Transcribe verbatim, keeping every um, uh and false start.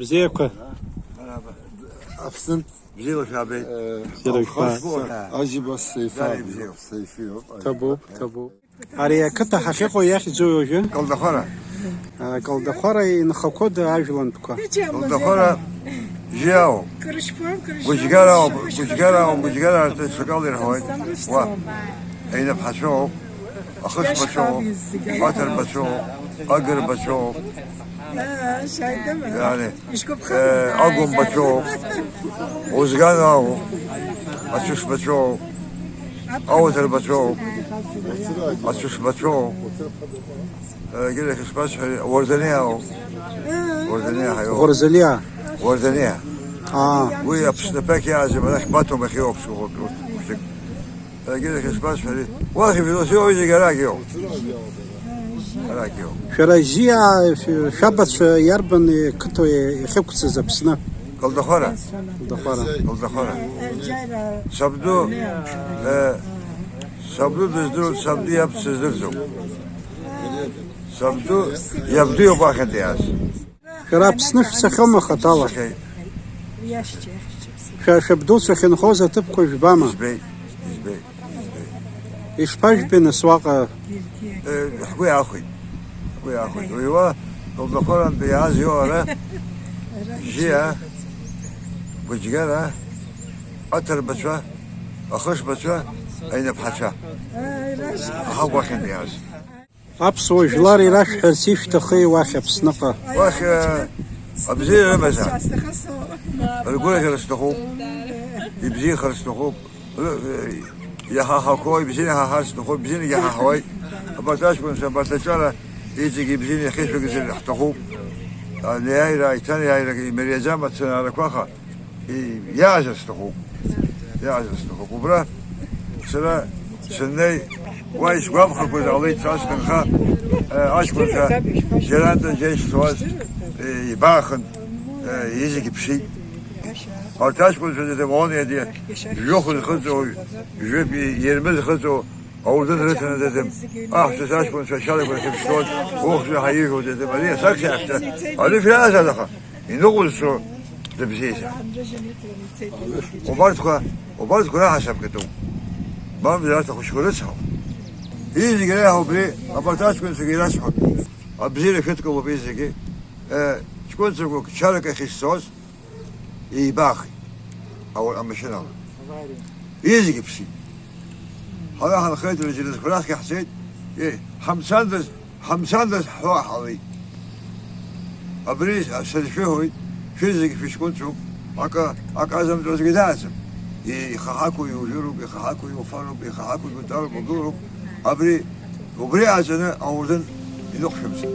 Бзиақәа. Аԥсынтә бзиала шәаабеит. Бзиала шәаабеит. Алхас Аџьба Сеифа. Даара ибзиоуп. Сеифиоуп. Ҭабуп, ҭабуп. Ари ақыҭа ҳахьыҟоу иахьӡу уажәы? Калдахәара. А, Калдахәара инхақәода ажәлантәқәа? Калдахәара жьиао. Гәыџьгарао, гәыџьгарао, гәыџьгара ҿыц акала ирҳәоит. Уа. Аинапҳацәоуп, ахышбацәоуп, аҭырбацәоуп, агырбацәоуп. Иани, э, агәымбацәоуп, узган ауп, ацәышбацәоуп, ауаҭырбацәоуп, ацәышбацәоуп. Э, егьырахь ишбасҳәари, Уарзаниа ауп. Уарзаниа ҳаиоуп. Гәырзалиа. Уарзаниа. Аа. Уи Аԥсны аԥақь иаазым, арахь Батум ахьыҟоу ԥсыхәоуп, урҭ хәыҷык. Егьырахь ишбасҳәари, уахь ижәдоу зегьы арахь иоуп. Арахь иоуп. Шәара жьиа, шә-, шәабацәа иарбан иқыҭоуи иахьықәцаз Аԥсны? Калдахәара. Калдахәара. Калдахәара. Сабду, э, сабду дыздыруеит, сабду иаб сыздырӡом. Сабду, иабду иоуп ахьынтә иааз. Шәара Аԥсны шәцахьоума хаҭала? Сцахьеит. Шәа шәабдуцәа ахьынхоз аҭыԥқәа жәбама? Избеит, избеит, избеит. Ишԥажәбеи нас уаҟа? Э, ҳгәы иаахәеит. Ҳгәы иаахәеит. Уи уа, Калдахәарантәи иааз иоуп ара, жьиа, гәыџьгара, аҭырбацәа, ахышбацәа, аинапҳацәа. Аҳауа ахьынтә иааз. Аԥсуа жәлар ирашәҳәарц ишәҭахи уахь Аԥсныҟа? Уахь, э, абзиара рымазаап. Ргәырӷьара сҭахуп. Ибзиахар сҭахуп. Ры-, э, иҳаҳақәоу ибзианы иҳаҳар сҭахуп, ибзианы иҳаҳауеит. Абарҭ аҷкәынцәа, абарҭ аҿара иҵегьы ибзианы иахьышәыгзар ҳҭахуп. Анеиааира, аиҭанеиааира имариаӡам ацхыраарақәа, аха. И-, иаазар сҭахуп. Иаазар сҭахуп. Убра сара сыннеи, уа исгәамхақәаз ҟалеит, са сҭынха, э, аҷкәынцәа, џьарантәи џьеишьҭуаз, э, ибаахын, э, изегьы ԥшит. Арҭ аҷкәынцәа зегьы Маон иади, жәохә зхыҵуа, жәытә ирмы зхыҵуа, Аурдын рыҭаны дадым. Аҳәса саҷкәынцәа ашьалақәа рахьыԥшуан, ухәшәы ҳаижәуа дадым. Ари асаксиаахьча, ари шәиаазар аха, иныҟәызцо дыбзиазар. Убарҭқәа, убарҭқәа раҳасаб катәуп. Мамзар арҭ ахәыҷқәа рыцҳауп. Изегь реиҳа убри, абарҭ аҷкәынцәагьы ирасҳәон. Абзиара шәыдкылоуп изегьы. Е, ҷкәынцәақәак чарак ахь ишцоз, Еибаахит ауа-, амашьынала. Иҵегь иԥсит. Ҳара ҳанхеит, рыџьныҵқәа рахьгьы ҳцеит. Еи, ҳамцандаз, ҳамцандаз ҳҳәо ҳаауеит. Абри сара шәыҳәоит, шәызегь шәыҷкәынцәоуп, акы, акы азымҵозгьы дааӡам. Еи, ихаҳақәоу иужәыроуп, ихаҳақәоу иуфароуп, ихаҳақәоу игәаҵароуп, угылоуп. Абри, убри ааҵәаны аурдын иныҟәшәымҵан.